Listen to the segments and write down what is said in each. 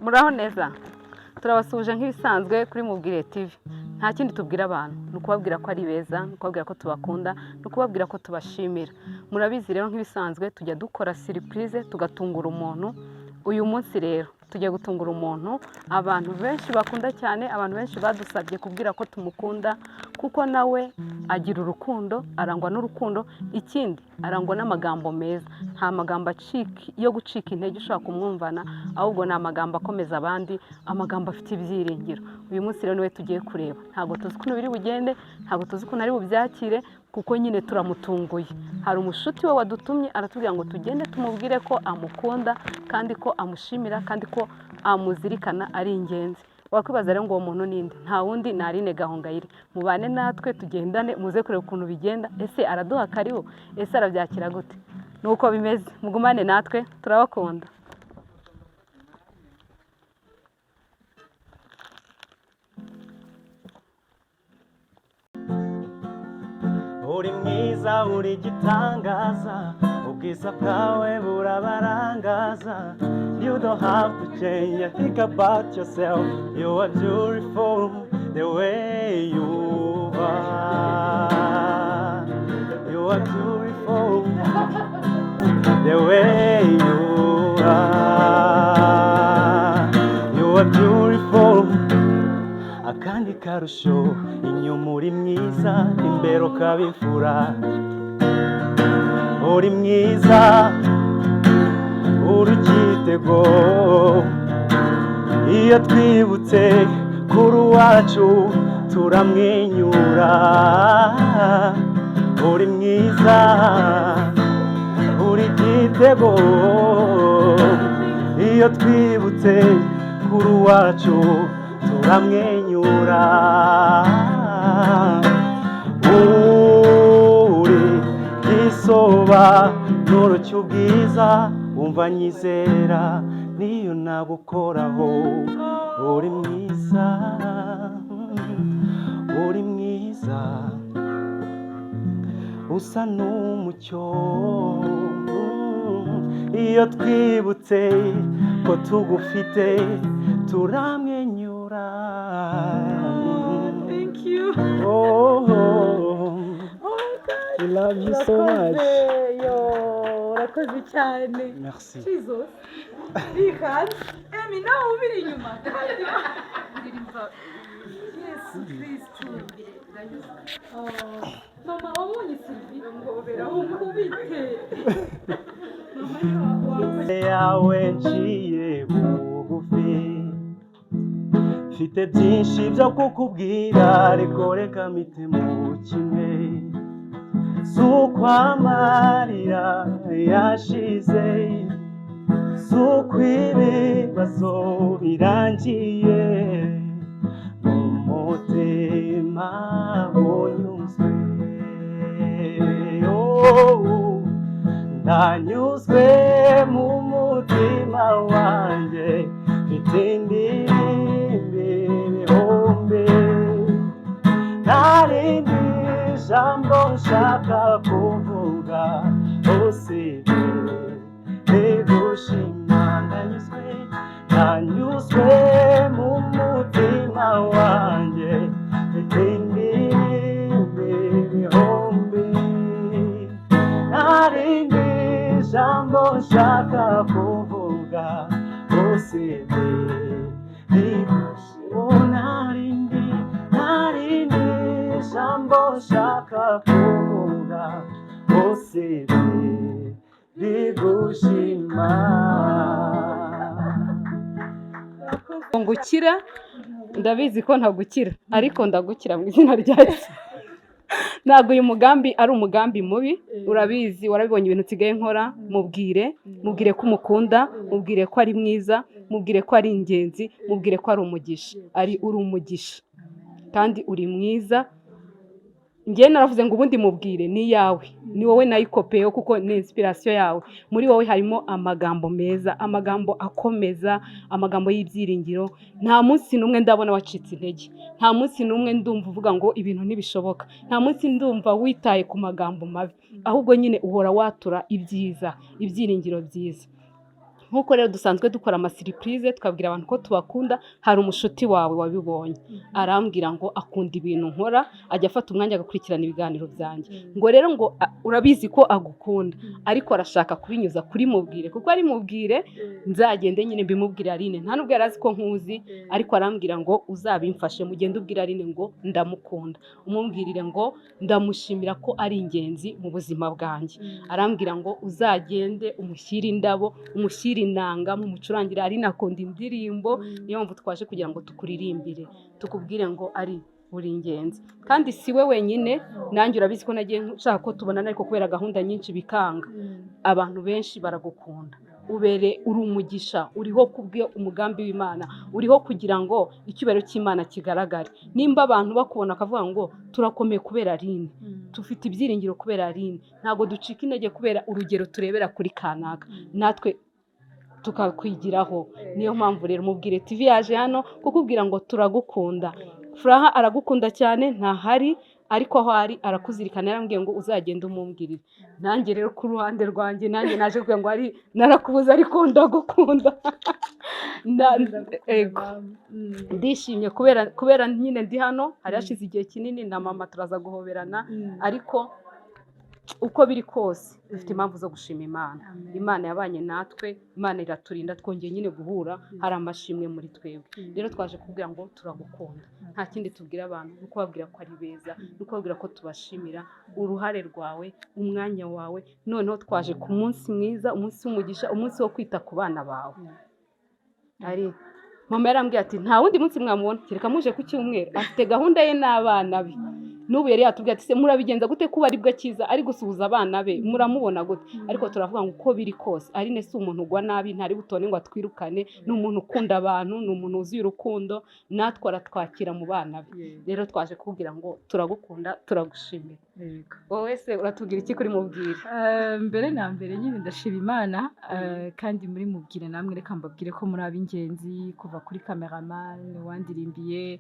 Muraho neza, turabasuhuje nk'ibisanzwe kuri Mubwire TV. Nta kindi tubwira abantu, ni ukubabwira ko ari beza, ni ukubabwira ko tubakunda, ni ukubabwira ko tubashimira. Murabizi rero, nk'ibisanzwe tujya dukora surprise tugatungura umuntu. Uyu munsi rero tugiye gutungura umuntu abantu benshi bakunda cyane, abantu benshi badusabye kubwira ko tumukunda, kuko nawe agira urukundo, arangwa n'urukundo. Ikindi, arangwa n'amagambo meza. Nta magambo acika yo gucika intege ushobora kumwumvana, ahubwo ni amagambo akomeza abandi, amagambo afite ibyiringiro. Uyu munsi rero niwe tugiye kureba. Ntabwo tuzi ukuntu biri bugende, ntabwo tuzi ukuntu ari bubyakire, kuko nyine turamutunguye. Hari umushuti we wadutumye, aratubwira ngo tugende tumubwire ko amukunda, kandi ko amushimira, kandi ko amuzirikana, ari ingenzi. Wakwibaza rero ngo uwo muntu ninde? Nta wundi, ni Aline Gahongayire. Mubane natwe, tugendane, muze kureba ukuntu bigenda. Ese araduha karibu? Ese arabyakira gute? Nuko bimeze, mugumane natwe, turabakunda. Uri mwiza, uri igitangaza, ubwiza bwawe burabarangaza. You don't have to change a think about yourself. You are beautiful the way you are. You are beautiful the way you are. You are beautiful. Akandi karusho, inyuma uri mwiza, imbere ukaba imfura. Uri mwiza, uri igitego. Iyo twibutse kuri uwacu turamwenyura. Uri mwiza, uri igitego. Iyo twibutse kuri uwacu turamwenyura. Uri igisobanuro cy'ubwiza, wumva nyizera niyo nagukoraho. Uri mwiza, uri mwiza, usa n'umucyo. Iyo twibutse ko tugufite turamwenyura. Thank you. Oh, Oh my God. we love you so much. Urakoze, yo, urakoze cyane. Merci. Jesus, rihanze emi nawe ubiri inyuma kandi Yesu Kristu. Oh, mama wabonye Sylvie umukubite mama niwe Yawe nciye bugufi, mfite byinshi byo kukubwira, ariko reka mpitemo kimwe. Si uko amarira yashize, si uko ibibazo birangiye, n'umutima unyuzwe. Oh, ndanyuzwe mu mutima wanjye, mfite indirimbo ibihumbi. Nta rindi jambo nshaka kuvuga usibye rigushima. Ndanyuzwe, ndanyuzwe mu mutima wanjye, mfite indirimbo ibihumbi. Nta rindi jambo nshaka kuvuga usibye rigushima. Nta rindi, nta rindi jambo nshaka kuvuga usibye rigushima. Ngukira, ndabizi ko ntagukira, ariko ndagukira mu izina rya Yesu. Ntabwo uyu mugambi ari umugambi mubi, urabizi, warabibonye ibintu nsigaye nkora. Mubwire, mubwire ko umukunda, mubwire ko ari mwiza, mubwire ko ari ingenzi, mubwire ko ari umugisha, ari uri umugisha kandi uri mwiza. Njyewe naravuze ngo ubundi mubwire ni iyawe, ni wowe nayikopeyeho, kuko ni inspiration yawe. Muri wowe harimo amagambo meza, amagambo akomeza, amagambo y'ibyiringiro. Nta munsi n'umwe ndabona wacitse intege, nta munsi n'umwe ndumva uvuga ngo ibintu ntibishoboka, nta munsi ndumva witaye ku magambo mabi, ahubwo nyine uhora watura ibyiza, ibyiringiro byiza. Nk'uko rero dusanzwe dukora amasurprise, tukabwira abantu ko tubakunda, hari umushuti wawe wabibonye arambwira ngo akunda ibintu nkora, ajya afata umwanya agakurikirana ibiganiro byanjye, ngo rero ngo urabizi ko agukunda, ariko arashaka kubinyuza kuri Mubwire, kuko ari Mubwire nzagende nyine mbimubwire. Aline nta nubwo yari azi ko nkuzi, ariko arambwira ngo uzabimfashe, mugende ubwire Aline ngo ndamukunda, umubwirire ngo ndamushimira ko ari ingenzi mu buzima bwanjye. Arambwira ngo uzagende umushyire indabo, umushyire inanga, mumucurangire. Aline akunda indirimbo, niyo mpamvu twaje kugira ngo tukuririmbire, tukubwire ngo ari uri ingenzi. Kandi si we wenyine, nanjye urabizi ko nagiye nshaka ko tubonana, ariko kubera gahunda nyinshi bikanga. Abantu benshi baragukunda, ubere uri umugisha, uriho kubwe umugambi w'Imana, uriho kugira ngo icyubahiro cy'Imana kigaragare. Nimba abantu bakubona bakavuga ngo turakomeye kubera Aline, dufite ibyiringiro kubera Aline, ntabwo ducika intege kubera urugero turebera kuri kanaka, natwe tukakwigiraho. Niyo mpamvu rero Mubwire TV yaje hano kukubwira ngo turagukunda. Furaha aragukunda cyane, ntahari ariko aho ari arakuzirikana. Yarambwiye ngo uzagende umumbwirire. Nanjye rero ku ruhande rwanjye, nanjye naje kugira ngo ari narakubuze, ariko ndagukunda. Ego. Ndishimye kubera nyine ndi hano, hari hashize igihe kinini, na mama turaza guhoberana, ariko uko biri kose dufite impamvu zo gushima Imana. Imana yabanye natwe, Imana iraturinda, twongeye nyine guhura, hari amashimwe muri twebwe. Rero twaje kubwira ngo turagukunda. Nta kindi tubwira abantu, ni ukubabwira ko ari beza, ni ukubabwira ko tubashimira uruhare rwawe, umwanya wawe. Noneho twaje ku munsi mwiza, umunsi w'umugisha, umunsi wo kwita ku bana bawe. Ari mama yarambwiye ati nta wundi munsi mwamubona kereka muje ku cyumweru, afite gahunda ye n'abana be. N'ubu yari yatubwiye ati se murabigenza gute kuba aribwo akiza ari gusuhuza abana be, muramubona gute? Ariko turavuga ngo uko biri kose Aline si umuntu ugwa nabi, ntari butone ngo atwirukane, ni umuntu ukunda abantu, ni umuntu wuzuye urukundo, natwe aratwakira mu bana be. Rero twaje kukubwira ngo turagukunda, turagushimira. Wowe se uratubwira iki kuri Mubwire? Mbere na mbere nyine ndashima Imana, kandi muri Mubwire namwe reka mbabwire ko muri ab'ingenzi, kuva kuri cameraman wandirimbiye,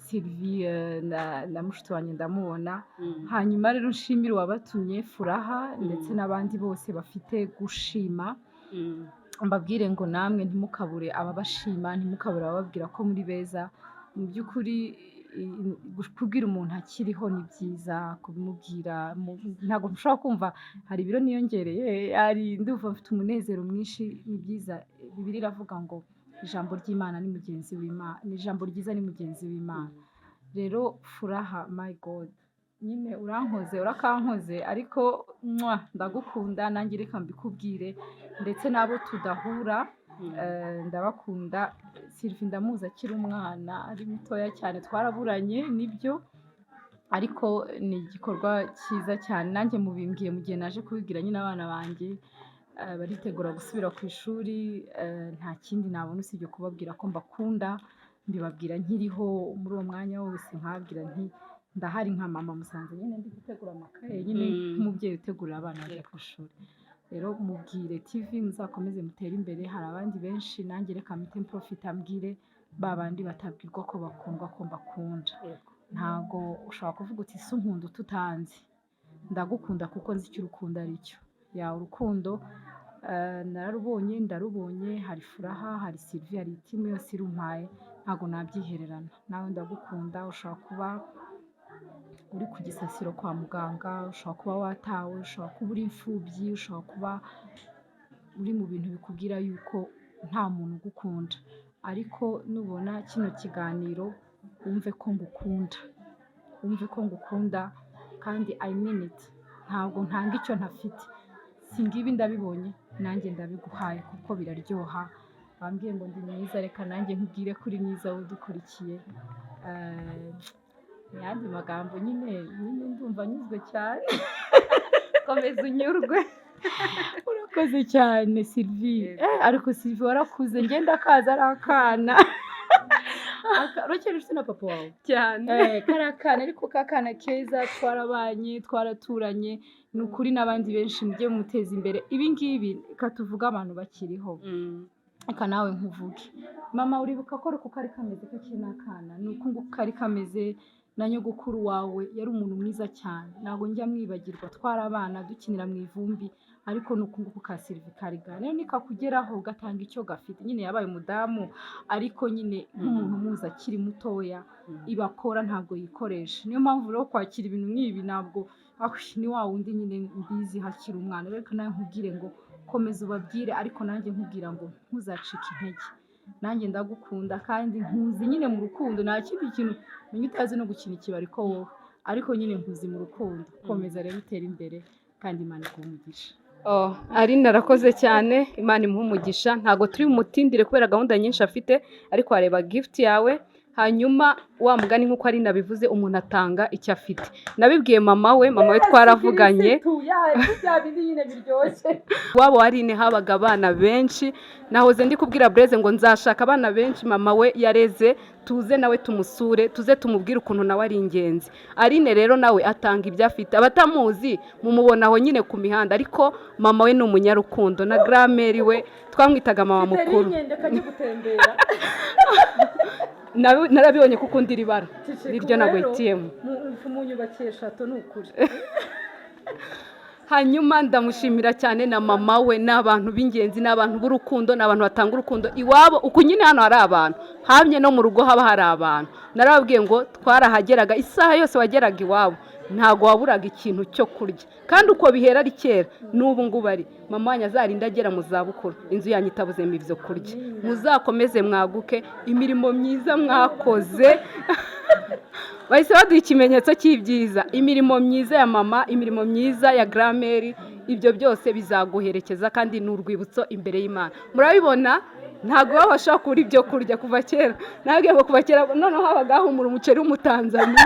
Sylvie, na mushiki wanjye ndamubona. Hanyuma rero nshimire uwabatumye Furaha, ndetse n'abandi bose bafite gushima. Mbabwire ngo namwe ntimukabure ababashima, ntimukabure abababwira ko muri beza. Mu by'ukuri kubwira umuntu akiriho ni byiza kubimubwira. Ntabwo nshobora kumva hari ibiro niyongereye, hari ndumva mfite umunezero mwinshi, ni byiza. Bibiliya iravuga ngo ijambo ry'Imana ni mugenzi w'Imana, ni ijambo ryiza ni mugenzi w'Imana. Rero Furaha, my God, nyine urankoze, urakankoze, ariko mwa ndagukunda nanjye reka mbikubwire, ndetse n'abo tudahura ndabakunda. Sylvie ndamuzi akiri umwana, ari mutoya cyane, twaraburanye nibyo, ariko ni igikorwa cyiza cyane. Nanjye mubimbwiye mu gihe naje kubibwira nyine abana banjye, baritegura gusubira ku ishuri, nta kindi nabona usibye kubabwira ko mbakunda. Mbibabwira nkiriho muri uwo mwanya wose, nkababwira nti ndahari nka mama musanze nyine ndi gutegura amakaye nyine nk'umubyeyi utegurira abana bajya ku ishuri. Rero Mubwire TV muzakomeze mutere imbere, hari abandi benshi. Nanjye reka mpite mprofita mbwire ba bandi batabwirwa ko bakundwa ko mbakunda. Ntago ushobora kuvuga uti ese unkunda tutanzi? Ndagukunda kuko nzi icyo urukundo ari cyo. Ya urukundo nararubonye, ndarubonye, hari Furaha, hari Sylvie, hari team yose irumpaye, ntago nabyihererana. Nawe ndagukunda. Ushobora kuba uri ku gisasiro kwa muganga, ushobora kuba watawe, ushobora kuba uri imfubyi, ushobora kuba uri mu bintu bikubwira yuko nta muntu ugukunda, ariko nubona kino kiganiro wumve ko ngukunda, wumve ko ngukunda kandi I mean it. Ntabwo ntanga icyo ntafite. Si ngibi ndabibonye, nanjye ndabiguhaye kuko biraryoha. Bambwiye ngo ndi mwiza, reka nanjye nkubwire ko uri mwiza wowe udukurikiye. Mu yandi magambo nyine ndumva nyuzwe cyane. Komeza unyurwe. Urakoze cyane Sylvie. Ariko Sylvie warakuze, ngenda kaza ari akana. Uracyari inshuti na papa wawe? Cyane. Kari akana, ariko kakana keza, twarabanye, twaraturanye, ni ukuri. N'abandi benshi mujye muteza imbere ibi ngibi. Reka tuvuge abantu bakiriho. Reka nawe nkuvuge mama, uribuka ko uko kari kameze kakiri n'akana, ni uku nguku kari kameze. Na nyogokuru wawe yari umuntu mwiza cyane, ntabwo njya mwibagirwa. Twari abana dukinira mu ivumbi, ariko ni uku nguku ka Sylvie kari. Rero nikakugeraho gatanga icyo gafite. Nyine yabaye umudamu, ariko nyine nk'umuntu umuzi akiri mutoya, ibakora ntabwo yikoresha. Niyo mpamvu rero kwakira ibintu nk'ibi ntabwo ni wa wundi nyine mbizi hakiri umwana. Reka nawe nkubwire ngo komeza ubabwire, ariko nanjye nkubwira ngo ntuzacike intege. Nanjye ndagukunda kandi nkuzi nyine mu rukundo, nta kindi kintu menya. Utazi no gukina ikibari ko wowe, ariko nyine nkuzi mu rukundo. Komeza rero utere imbere kandi Imana iguhe umugisha. Oh, Aline arakoze cyane, Imana imuhe umugisha. Ntabwo turi bumutindire kubera gahunda nyinshi afite, ariko wareba gift yawe. Hanyuma wa mugani, nk'uko Aline abivuze, umuntu atanga icyo afite. Nabibwiye mama we, mama we twaravuganye. Bya bindi nyine biryoshye. Iwabo wa Aline habaga abana benshi. Nahoze ndi kubwira Blaise ngo nzashaka abana benshi mama we yareze, tuze nawe tumusure, tuze tumubwire ukuntu nawe ari ingenzi. Aline rero nawe atanga ibyo afite. Abatamuzi mumubona aho nyine ku mihanda, ariko mama we ni umunyarukundo, na grand-mère we twamwitaga mama mukuru. Imyenda kajya gutembera. Narabibonye kuko undi iri bara niryo naguhitiyemo. Munyubakiye château, ni ukuri. Hanyuma ndamushimira cyane na mama we. Ni abantu b'ingenzi, ni abantu b'urukundo, ni abantu batanga urukundo iwabo. Uku nyine hano hari abantu, hamye no mu rugo haba hari abantu. Narababwiye ngo twarahageraga, isaha yose wageraga iwabo ntabwo waburaga ikintu cyo kurya. Kandi uko bihera ari kera, n'ubu ngubu ari mama wanyu azarinda agera mu zabukuru inzu yanyu itabuzemo ibyo kurya. Muzakomeze mwaguke. Imirimo myiza mwakoze, bahise baduha ikimenyetso cy'ibyiza. Imirimo myiza ya mama, imirimo myiza ya grand-mère, ibyo byose bizaguherekeza kandi ni urwibutso imbere y'Imana. Murabibona, ntabwo baba bashobora kubura ibyo kurya kuva kera. Nababwiye ngo kuva kera noneho habaga hahumura umuceri w'umutanzaniya.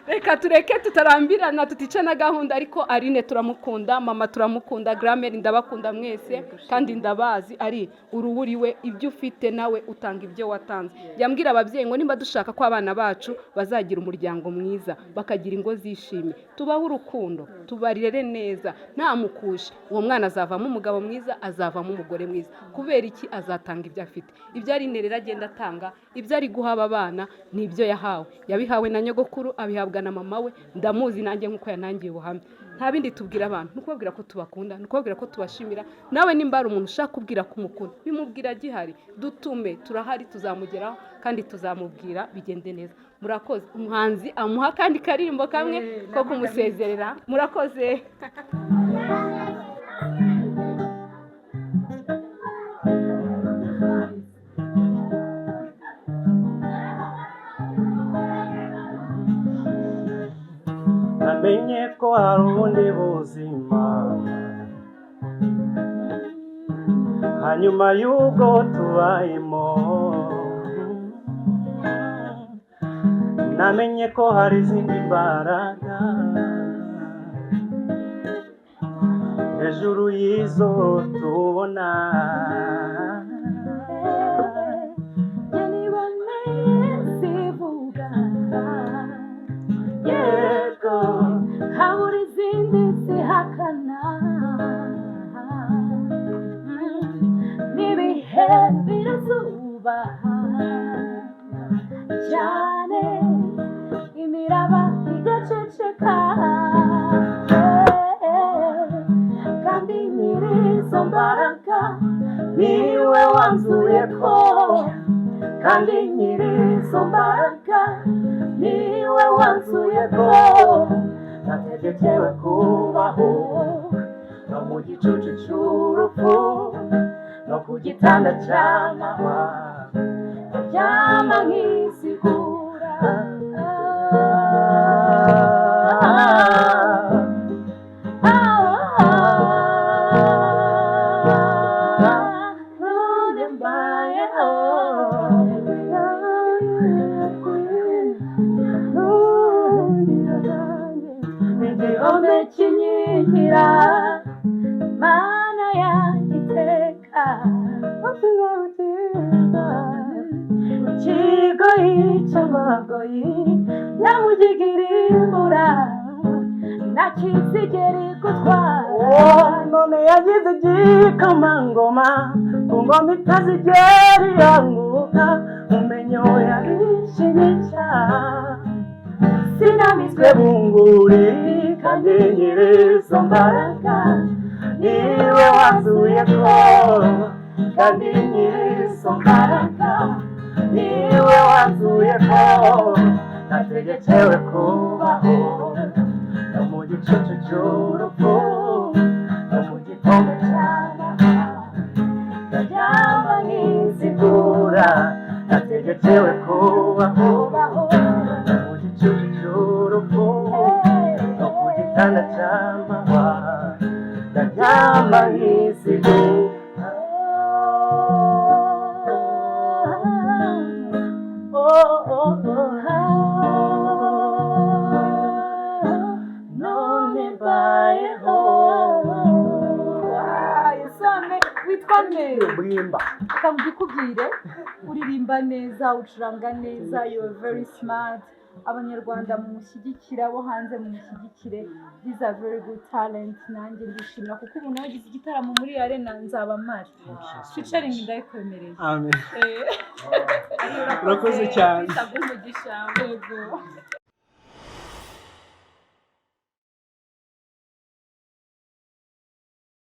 Reka tureke tutarambirana, tutica na gahunda. Ariko Aline turamukunda, mama turamukunda, grand-mère ndabakunda mwese kandi ndabazi. Ari uruwuriwe ibyo ufite, nawe utanga ibyo watanze. Jya mbwira ababyeyi ngo nimba dushaka ko abana bacu bazagira umuryango mwiza, bakagira ingo zishimye, tubahe urukundo, tubarere neza, nta mukusha, uwo mwana azavamo umugabo mwiza, azavamo umugore mwiza. Kubera iki? Azatanga ibyo afite. Ibyo Aline rero agenda atanga, ibyo ari guha aba bana, ni ibyo yahawe. Yabihawe na nyogokuru, abihabwa na mama we. Ndamuzi nanjye nk'uko yanangiye ubuhamya. Nta bindi tubwira abantu, ni ukubabwira ko tubakunda, ni ukubabwira ko tubashimira. Nawe nimba hari umuntu ushaka kubwira ko umukunda, bimubwira gihari, dutume, turahari, tuzamugeraho kandi tuzamubwira bigende neza. Murakoze. Umuhanzi amuha kandi karirimbo kamwe ko kumusezerera. Murakoze. Namenye ko hari ubundi buzima hanyuma y'ubwo tubayemo. Namenye ko hari izindi mbaraga hejuru y'izo tubona. Niboneye zivuga yego, habura izindi zihakana, n'ibihe birazubaha cyane, imiraba igaceceka, kandi nyiri izo mbaraga niwe wanzuye ko, kandi nyiri izo mbaraga niwe wanzuye ko nategekewe kubaho no mu gicucu cy'urupfu, no ku gitanda cy'amahwa ndaryama nkizigura. None mbayeho. Igihome kinyigira, Mana yanjye iteka, ikigoyi cy'amagoyi nyamugigirimbura nta kizigera igutwara. None yagize igikomangoma ku ngoma itazigera iranguka, umenye yarishimisha. Sinamizwe bunguri, kandi nyirizo mbaraga niwe wazuye ko, kandi nyirizo mbaraga niwe wazuye ko nategekewe kubaho, no mu gicucu cy'urupfu, no mu gikombe cy'amahwa, ndaryama nkizigura. Nategekewe kubaho, no mu gicucu cy'urupfu, no ku gitanda cy'amahwa, ndaryama nkizigura. Oh. None mbayeho. Isane witwa nde? Bwimba. Reka mbikubwire, uririmba neza, ucuranga neza, you are very smart. Abanyarwanda mumushyigikire, abo hanze mumushyigikire. These are very good talent. Nanjye ndishimira kuko ubu nawe ugize igitaramo muri arena, nzaba mpari featuring, ndayikwemereye. Amen. Urakoze cyane. Umugisha. Yego.